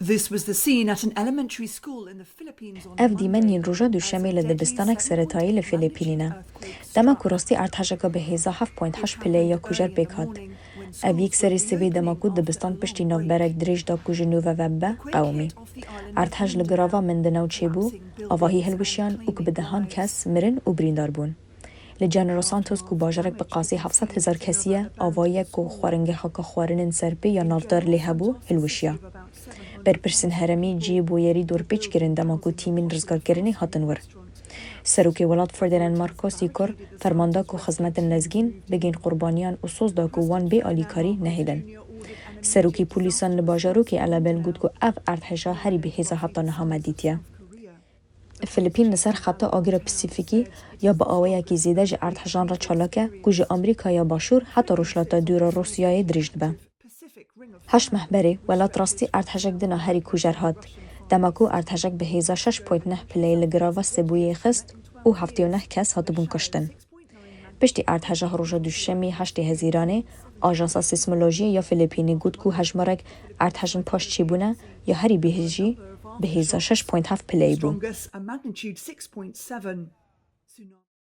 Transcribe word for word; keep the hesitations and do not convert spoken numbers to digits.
This was the scene at an elementary school in the Philippines on Ev dîmeniyên roja Duşemê li dibistanek seretayî li Filipînî ne. Dema ku rastî erdhejeka bi hêza heft point heşt pileyê ya kujer pêk hat. Ev yek serê sibê dema ku dibistan piştî navberek dirêj da ku ji nû ve vebibe, qewimî. Erdhej li girava Mindanao çêbû, avahî hilwişiyan û ku bi dehan kes mirin û birîndar bûn. Li General Santos ku bajarek bi qasî heft sed hezar kesî ye, avahiyek ku xwaringehaka xwarinên serpê ya navdar lê hebû, hilwişiya. Berpirsên herêmî cihê bûyerî dorpêç kirin dema ku tîmên rizgarkirinê hatin wir. Serokê welat Ferdinand Marcos yê kir ferman da ku xizmetên lezgîn bigihên qurbaniyan û soz da ku wan bê alîkarî nehêlin. Serokê polîsan li bajarokê Elabel got ku ev erdheja herî bi hêza heta niha me dîtiye. Filipîn li ser xeta agîra Pasîfîkî ya bi awayekî zêde ji erdhejan re çalak e ku ji Amerîkaya Başûr heta Rojhilata Dû re Rûsyayê dirêj dibe. Heşt meh berê, welat rastî erdhejek dina herî kujer hat. Dema ku erdhejek bi hêza şeş point neh pileyê li girava Sebuyê xist û heftê û neh kes hatibûn kuştin. Piştî erdheja roja Duşemê heştê Hezîranê, Ajansa Sêsmolojiyê ya Filipînê got ku hejmarek erdhejên paş çêbûne ya herî bêhêz jî bi hêza şeş point heft pileyê bû. Strongest, a magnitude six point seven tsunami.